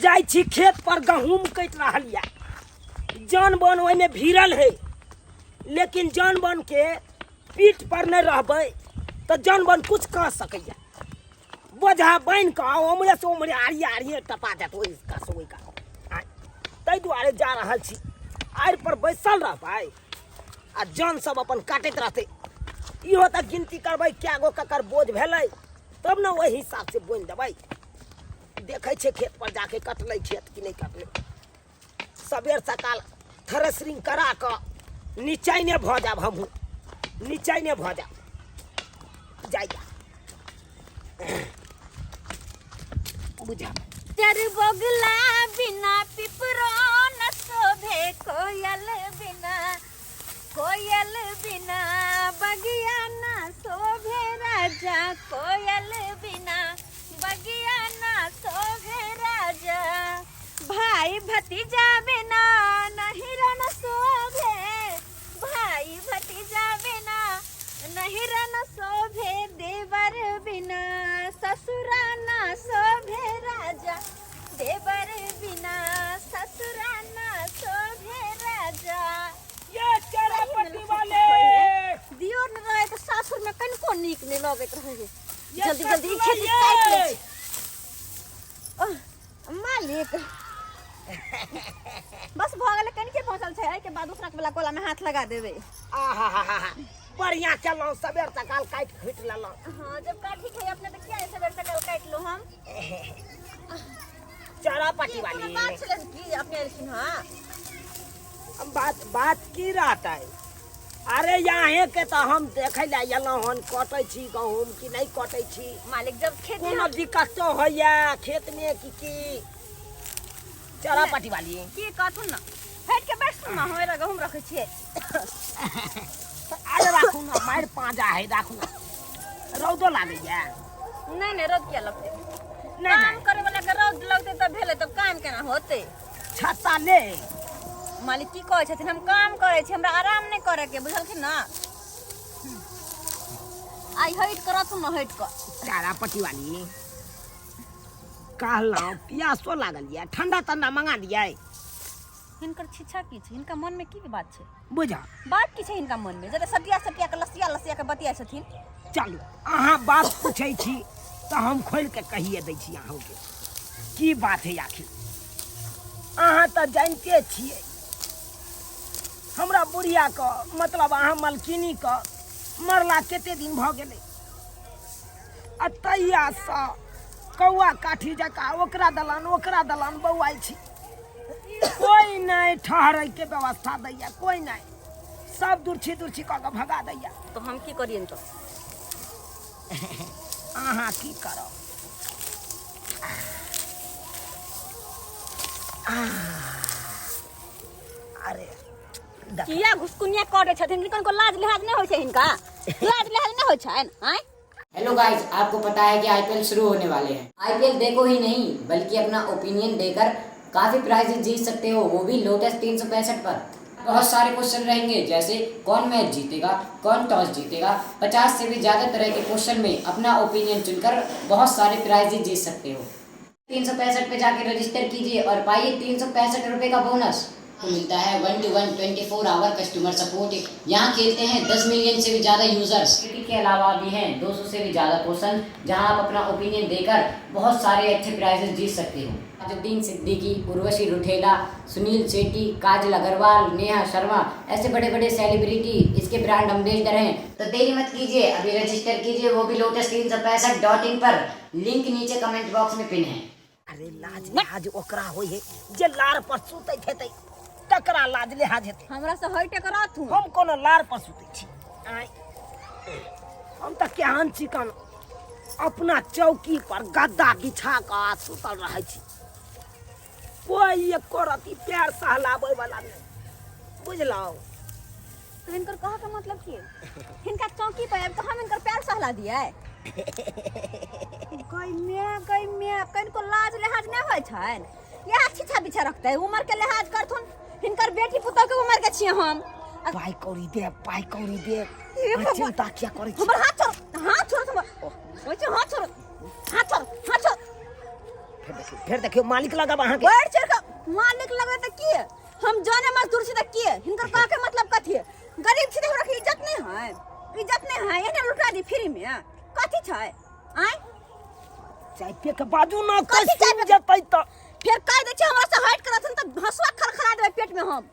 जाइ छी खेत पर गहूम कटि रहल यऽ, जन बन ओहिमे भिड़ल है, लेकिन जन बन के पीठ पर नहि रहबै तऽ जन बन कुछ कह सकैया। बोझा बान्हि कऽ ओम्हरे से ओम्हरे आड़िए आड़िए टपा देत ओहि कात से ओहि कात। ताहि दुआरे जा रहल छी, आड़ि पर बैसल रहबै आ जन सब अपन काटैत रहतै। इहो तऽ गिनती करबै कए गो ककर बोझ भेलै, तब ने ओहि हिसाबसँ बोनि देबै। देखै छियै खेत पर जाके कटलै खेत कि नहि कटलै। सबेर सकाल थ्रेसरिंग करा कऽ निचैने भऽ जायब, हमहूँ निचैने भऽ जायब। जाइया बुझा चर बगला बिना पिपरो न शोभे, कोयल बिना, कोयल बिना बगिया न शोभे राजा, कोयल बिना बगिया न शोभे राजा, भाई भतीजा बिना नहीं रन शोभे, भाई भतीजा बिना नहीं रन शोभे, देवर बिना ससुरा ना शोभे राजा, देवर बिना ससुरा ना शोभे राजा। ये चरापट्टी वाले दियो न रहे तऽ सासुर में कनिको नीक नहि लगैत रहे है। ये जल्दी जल्दी ससुरा खेती ये। काटि लै छी। ओह, मालिक बस भऽ गेलै, कनिके पहुँचल छै, एहिके बाद दूसरा वाला कोला में हाथ लगा देबै। आहाहाहा, बढ़िया केलहुँ, सबेर सकाल काटि खोटि लेलहुँ। हाँ, जब काठी है अपने तऽ किया सबेर सकाल काटि लो हम। चरापट्टी की कोनो वाली बात छलै की अपने एलखिन? हाँ, हम बात बात की रहतै? अरे यहाँ के तऽ हम देखै लए एलहुँ हन, कटै छी गहूम कि नहि कटै छी। मालिक, जब खेती कोनो दिक्कतो होइया खेतमे कि की? चरापट्टी वाली की कहथुन न, हटि के बैठथुन न, हम एतऽ गहूम रखै छियै। अरे राखू ने, मारि पाँजा है, राखू ने। रौदो लागैया? नहि नहि, रौद किया लगतै? नहि काम नहि करे वाला के रौद लगतै तब भेलै, तब काम केना होतै? छत्ता ले। मालिक, की कहै छथिन? हम काम करै छी, हमरा आराम नहि करे के, बुझलखिन न? आइ हटि कऽ रहथुन न, हटि कऽ। चारापट्टी वाली, कहलहुँ पियासो लागल यऽ, ठंडा तंडा मंगा दियै? हिनकर छिछा की छै? हिनका मन में की बात छै? बुझा बात की छै हिनका मन में, जते सटिया सटिया के लसिया लसिया के बतिया छथिन? चलू, अहाँ बात पूछै छी तऽ हम खोलि के कहिए दै छी अहूँके की बात है आखिर। अहाँ तऽ जानिते छियै हमरा बुढ़िया के, मतलब अहाँ मलकिनी के मरला कते दिन भऽ गेलै, आ तहियासँ कौआ काठी जकाँ ओकरा दलान ओकरा दलान बौआइ छी। कोई नहि ठहरैके व्यवस्था दैया, कोई नहि, सब दुर्छी दुर्छी कऽ कऽ भगा दैया। तऽ हम की करियनि तऽ? अहाँ की करब? अरे देख। किया घुसकुनिया करै छथिन? कनको लाज लिहाज नहि होइ छै हिनका? लाज लिहाज नहि होइ छनि आँय? हेलो गाइस, आपको पता है कि आईपीएल शुरू होने वाले हैं। आईपीएल देखो ही नहीं बल्कि अपना ओपिनियन देकर काफ़ी प्राइजेज जीत सकते हो, वो भी लोटस 365 पर। बहुत सारे क्वेश्चन रहेंगे, जैसे कौन मैच जीतेगा, कौन टॉस जीतेगा। 50 से भी ज़्यादा तरह के क्वेश्चन में अपना ओपिनियन चुनकर बहुत सारे प्राइजेज जीत सकते हो। 365 पे जाके रजिस्टर कीजिए और पाइए 365 रुपये का बोनस। को मिलता है 1 to 1 24 hour customer support. यहाँ खेलते हैं 10 मिलियन से भी ज़्यादा यूजर्स। क्रिकेट के अलावा भी हैं 200 से भी ज़्यादा क्वेश्चन, जहाँ आप अपना ओपिनियन देकर बहुत सारे अच्छे प्राइजेस जीत सकते हो। नवाजुद्दीन सिद्दीकी, उर्वशी रुठेला, सुनील शेट्टी, काजल अग्रवाल, नेहा शर्मा, ऐसे बड़े बड़े सेलिब्रिटी इसके ब्रांड एम्बेसडर हैं। तो देरी मत कीजिए, अभी रजिस्टर कीजिए, वो भी लोटस 365.in पर। लिंक नीचे कमेंट बॉक्स में पिन है। अरे लाज लिहाज ओकरा होइ है जे लार पर सुतैत हेतै, तकरा लाज लिहाज हेतै। हमरा से हटि के रहथुन। हम कोनो लार पर सुतै छी? आँय, हम तऽ केहन चिकन अपना चौकी पर गद्दा बिछा कऽ आ सुतल रहै छी, कोई एको रति पैर सहलाबै वाला नहि, बुझलहुँ? तऽ हिनकर कहऽ के मतलब की? हिनका चौकी पर आबि कऽ हम हिनकर पैर सहला दियै? गई मैं, गई मैं, कनिको लाज लिहाज नहि होइ छनि? इएह छिछा बिछा रखतै? उमर के लिहाज करथुन, हिनकर बेटी पुतोह के उमर के छियै हम। पाइ कौड़ी दे, पाइ कौड़ी दे। हे अहाँ भगवान। चिंता किया करै छी? हमर हाथ छोड़, हाथ छोड़, हमर होइ छै, हाथ छोड़, हाथ छोड़, हाथ छोड़। फेर देखियौ, फेर देखियौ, मालिक लगब अहाँके। बढ़ चढ़ के मालिक लगबे तऽ की? हम जाने मजदूर छी तऽ की? हिनकर कह के मतलब कथी? गरीब छी तऽ हमरा के इज्जत नहीं है, इज्जत नहीं है, एहने लुटा दी फ्री में, कथी छै? आय चाय पिए के बाजू ना। कथी चाय सुनि जेतै तऽ फेर कह दै छै हमरा से हट के रहथुन तऽ हंसुआ खलखला देबै पेट में, हम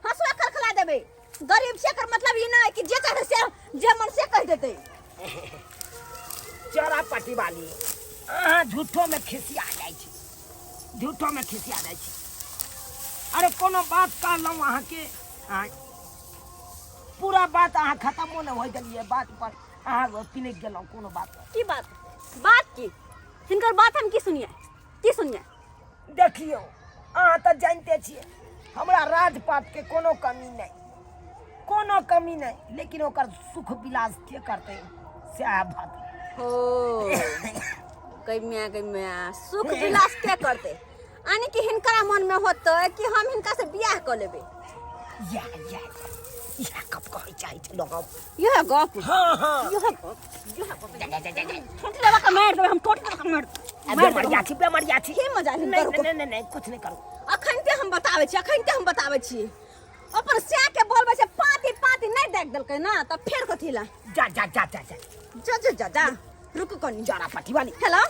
हंसुआ खलखला देबै। गरीब छै एकर मतलब ई नहि कि जे चाहे से, जे मन से कह देतै। चोरा पट्टी वाली, अहाँ झूठो में खिसिया जाइ छी, झूठो में खिसिया जाइ छी। अरे कोनो बात कहलहुँ अहाँके, आँय, पूरा बात अहाँ खतमो नहि होइ देलियै, बात पर अहाँ पिनकि गेलहुँ कोनो बात पर। की बात? बात की? हिनकर बात हम की सुनिए, की सुनिए? देखियौ, अहाँ तऽ जानिते छियै हमरा राजपाट के कोनो कमी नहि, कोनो कमी नहि, लेकिन ओकर सुख विलास के करतै सएह बात। हो गई माय, गई माय, सुख विलास के करतै? यानी कि हिनकरा मन में होतै कि हम हिनका से बियाह कऽ लेबै। या या इएह गप कहै चाहै छलहुँ हम। यह गप? हाँ हाँ, यह गप, यह गप। ठोंट लेवा के मारि देबै हम, ठोंट लेवा के मारि आ, मारि बेमरिया छी, बेमरिया छी। की मजा नहि हिनकर? नहि नहि नहि, कुछ नहि करू। अखन ते हम बताबै छी, अखन ते हम बताबै छी। अपन सै के बोलबै छै, पाती पाती नहि देख देलकै ना तऽ फेर कथी ला? जा जा जा जा जा। जा जा जा जा, रुकू कनी। जरा पट्टी वाली। हेलो।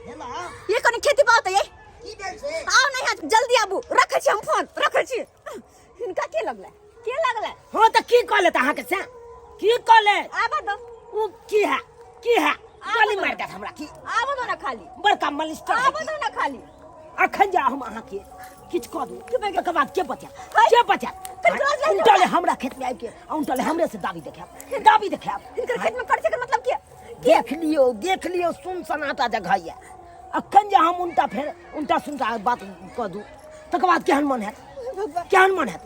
हेलो। ये कनी खेती पाओ ये। की भेल छै? आओ नहीं है, जल्दी आबू। रखै छी हम फोन, रखै छी। हिनका के लगलै, के लगलै? हाँ तऽ की कहले तऽ अहाँके से की कहले? आबऽ दो। ओ की है, की है? गोली दो। मारि देत हमरा की? आबऽ दो ना खाली। बड़का मलिस्टर है। आबऽ दो ना खाली। अखन जा हम अहाँके किछु कऽ दू, तकर बाद के बचायत? है? के बचायत? फिर रोज लाइन उनटले हमरा खेत में आबि के आ उनटले हमरे से दाबी देखायब, दाबी देखायब। हिनकर खेत में करै छै एकर मतलब की? देख लियौ, देख लियौ, सुन सनाटा जगह यऽ। अखन जे हम उनटा फेर उनटा सुनटा बात कऽ दू, तकर बाद केहन मन हैत? भगवान। केहन मन हैत?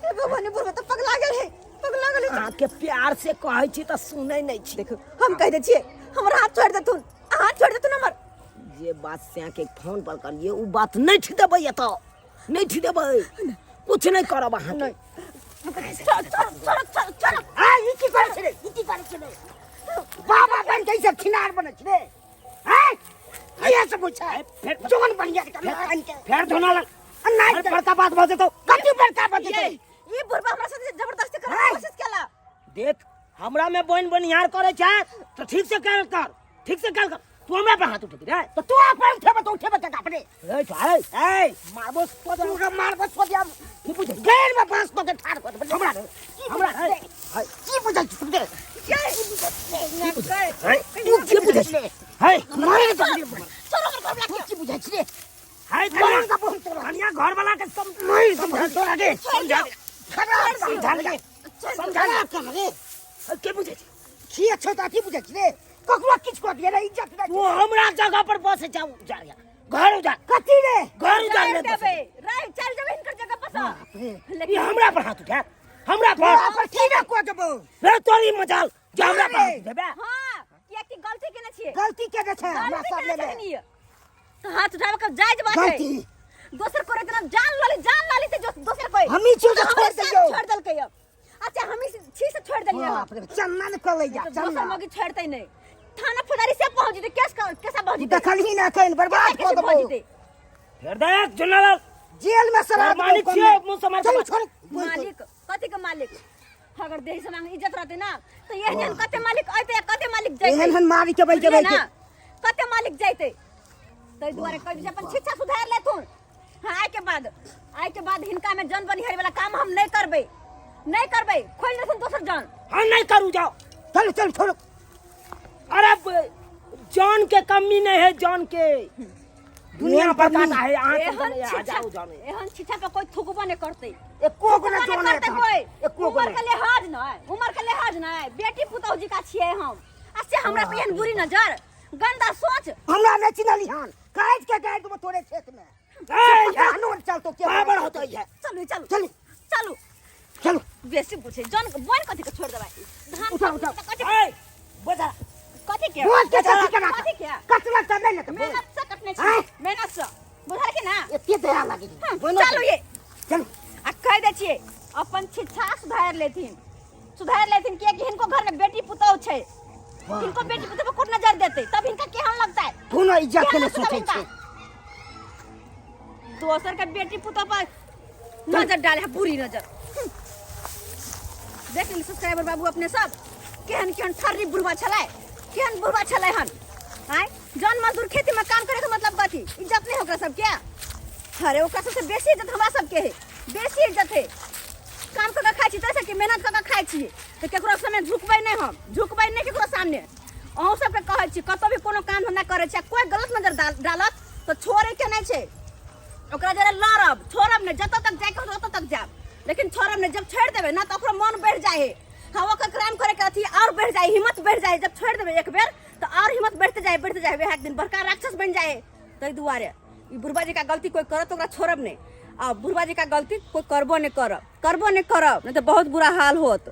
हे भगवान, ई बुढ़बा तऽ पगला गेल है, पगला गेल है। अहाँके प्यार से कहै छी तऽ सुनै नहि छी। देखू, हम कहि दै छियै, हमर हाथ छोड़ि देथुन, हाथ छोड़ि देथुन हमर। जे बात सैके फोन पर करिए ओ बात नहि ठिदेबै, एतऽ नहि ठिदेबै, कुछ नहि करब अहाँके। छोड़ छोड़ छोड़ छोड़ छोड़। आ ई की करै छै रे? ई की करै छै रे? बाबा बन के ई सब छिनार बनै छै रे? हैं, इहे सब होइ छै? फेर जोन बढ़िया के आनि के फेर धोना लग नहीं। फेर बड़का बात भऽ जेतौ। कथी बड़का बात ये जेतै? ई बुढ़बा हमरा साथे जबरदस्ती करे के है? कोशिश केला। देख, हमरा में बन बनिहार करे छै तऽ ठीक से कयल कर, ठीक से कयल कर। तू हमरा पर हाथ उठेबी रे? तऽ तू अपन उठेबे तऽ उठेबे तऽ अपने। ए भाई, ए मारबो तो। तू के मारबो सोदिया। की बुझै? गैर में बांस दऽ के ठाढ़ कर देबै। हमरा रे, हमरा रे। की बुझै छी तू रे? है, तू की बुझै छी? है मारे के छोड़ो हमर घरवला तू के। की बुझै छी रे? है मारे के बहुत तोरा। धनिया घर वाला के सम मारे के बहुत तोरा रे। समझा, खराब समझा ले, समझा ले रे। के बुझै छी? की अच्छा तऽ की बुझै छी रे? ककरो किछु कऽ दिए रे, इज्जत नहि। तू हमरा जगह पर बस जाऊ, जा घर उजार। कथी रे? घर उजार राख ले। देबै, राख, चल जेबै हिनकर जगह पर सँ। ई हमरा पर हाथ उठायत? हमरा पर? तोरा पर की ने कऽ देबौ। रे तोरी मजाल जे हमरा पर हाथ उठेबे। हां, कियाकि गलती केने छियै। गलती केने छै हमरा गलती सब केने लेने छथिन ई। तऽ हाथ उठाबे के जायज बात है। गलती दोसर कोई इतना जान लाली, जान लाली ते जो दोसर कोई हमही छियौ जे तऽ छोड़ि हमरे साथ देलियौ। छोड़ देलकै अब। अच्छा, हमही छी से छोड़ देलियै। बाप रे, चन्ना ने कऽ लैया। तऽ दोसर चन्ना मगी छोड़तै नहि, थाना फौजदारी से पहुंच जेतै केस, केसा पहुंच तू जेतै। देखलही ने, एखन बर्बाद कऽ कैसे देबौ। पहुंच जेतै? फेर देख जुन्नालाल। जेल में सड़ा। मालिक छियौ, मुँह सम्हारि के चल बात। छोड़। मालिक कथी के मालिक? अगर देह समांग इज्जत रहते ना तो एहन एहन कते मालिक अइते, कते मालिक जइते। एहन एहन मारि के बैठ बुझलियै जेबै। ना, कते मालिक जइते। ताहि दुआरे कहै छी अपन शिक्षा सुधार लेथुन। हाँ, आइ के बाद, आइ के बाद हिनका में जन बनिहारी वाला काम हम नहीं करबै, नहीं करबै। खोलि देथुन दोसर जन। हाँ, नहीं करू, जाओ। चल चल, छोड़ो। अरे जान के कमी नहीं है, जान के दुनिया एहन पर कमी। काटा है अहाँ सब। एहन जाने, छिछा जाओ जाने। एहन छिछा पे कोई थुकबो नहीं करतै। एको गो ने थुकबो जोन नहि करतै कोई। एको गो उमर ने। के लिहाज नहीं, उमर के लिहाज नहीं, बेटी पुतहु जी का छियै हम, आ से हमरा पे एहन बुरी नजर, गंदा सोच। हमरा नहि चिन्हली हन, काटि के गाड़ि देबो तोरे खेत में। ए, पता नोट चलतो के बराबर होतो है। चलू चलू। चलू। चलू। चलू। बेसी पूछे जन बोन कथी के छोड़ देबै धान? उठाओ, उठाओ। कथी? ए बजा। कथी के? बोल के कथी केना? कथी के? कटलक तऽ नहि लेतै बोल। मेहनत से कटने छी। आँय? मेहनत से बुझल कि ना? एते दया लागी। हाँ, चलू ये। चलू। आ कह दै छियै अपन शिक्षा सुधार लेथिन, सुधार लेथिन, कियाकि हिनको घर में बेटी पुतहु छै। हिनको बेटी पुतहु पर कोन नजर देतै तब हिनका केहन लगतै? कोनो इज्जत के केहन नहि लगतै सोचै हिनका? छै। दोसर के बेटी पुतोह पर नजर डाले है बुरी नजर। देख लेली सब्सक्राइबर बाबू अपने सब केहन केहन ठर्री बुढ़वा छलै, केहन बुढ़वा छलै हन। आय जन मजदूर खेती में काम करे के मतलब कथी? इज्जत नहीं ओकरा सबके? अरे ओकरा सबसे बेसी इज्जत हमरा सबके है, बेसी इज्जत है। काम कऽ के खाइ छी तैसे कि मेहनत कऽ के खाइ छी, तऽ केकरो सामने झुकबै नहि, हम झुकबै नहि केकरो सामने। अहूँ सबके कहै छी, कतौ भी कोनो काम धंधा करै छी आ कोइ गलत नजर डालत तऽ छोड़ैके नहि छै, ओकरा जरे लड़ब, छोड़ब नहि। जतऽ तक जाइके होत ओतऽ तक जायब, लेकिन छोड़ब नहि। जब छोड़ि देबै ने तऽ ओकरो मन बढ़ि जाइ है, हाँ, ओकर क्राइम करे के अथी और बढ़ि जाइ, हिम्मत बढ़ि जाइ। जब छोड़ि देबै एक बेर तऽ और हिम्मत बढ़ते जाइ, बढ़ते जाइ, वएह एक दिन बड़का राक्षस बनि जाइ है। ताहि दुआरे ई बुढ़बा जी का गलती कोई करत ओकरा छोड़ब नहि, आ बुढ़बा जी का गलती कोई करबो नहि करब, करबो नहि करब, नहि तऽ बहुत बुरा हाल होत।